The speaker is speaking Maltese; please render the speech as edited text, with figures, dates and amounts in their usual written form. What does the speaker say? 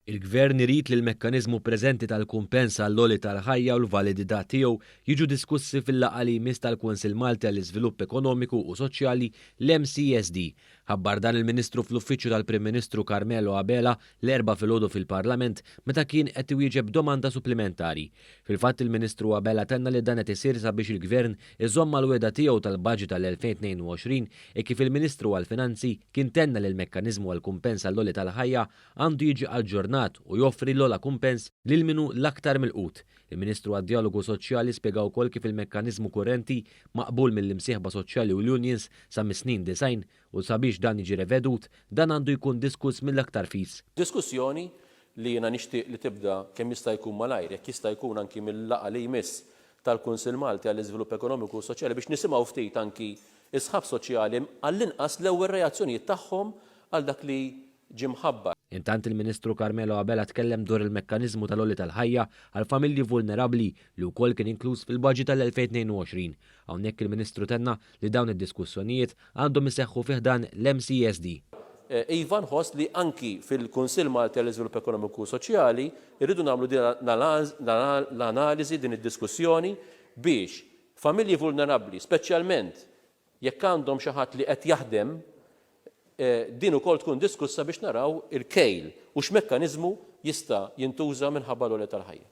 Il-Gvern irid li l-mekkaniżmu preżenti tal-kumpens għall-għoli tal-ħajja u l-validità tiegħu jiġu diskussi fil-laqgħa li jmiss tal-Kunsill Malti għall-Iżvilupp Ekonomiku u Soċjali, l-MCESD. Ħabbar dan il-Ministru fl-Uffiċċju tal-Prim Ministru Carmelo Abela l-Erbgħa filgħodu fil-Parlament meta kien qed iwieġeb domanda supplimentari. Fil-fatt il-Ministru Abela tenna li dan qed isir sabiex il-Gvern iżomm mal-wegħda tiegħu tal-Budget għall-2022 hekk kif il-Ministru għall-Finanzi kien tenna li l-mekkaniżmu għall-kumpens għall-għoli tal-ħajja għandu jiġi aġġornat u joffri l-ogħla kumpens lil min hu l-aktar milqut. Il-Ministru għad-Djalogu Soċjali spjega wkoll kif il-mekkaniżmu kurrenti, maqbul mill-imsieħba soċjali u l-unions sa mis-snin 90, u sabiex dan jiġi revedut, dan għandu jkun diskuss mill-aktar fis. Diskussjoni li jiena nixtieq li tibda kemm jista' jkun malajr, jekk jista' jkun anki mil-laqgħa li jmiss tal-Kunsill Malti għall-Iżvilupp Ekonomiku u Soċjali biex nisimgħu ftit anki s-sħab soċjali għall-inqas l-ewwel reazzjonijiet tagħhom għal dak li ġie mħabbar. Intant il-Ministru Carmelo Abela tkellem dwar il-mekkaniżmu tal-għoli tal-ħajja għal familji vulnerabbli li wkoll kien inkluż fil-Baġit tal-2022. Hawnhekk il-Ministru tenna li dawn id-diskussjonijiet għandhom iseħħu fi ħdan l-MCESD. Iva nħoss li anki fil-Kunsill Malti għall-Iżvilupp Ekonomiku u Soċjali rridu nagħmlu din l-analiżi, din id-diskussjoni biex familji vulnerabbli, speċjalment Jekk għandhom xi ħadd li qed jaħdem, din ukoll tkun diskussa biex naraw il-kejl u x'mekkaniżmu jista' jintuża minħabba l-għoli tal-ħajja.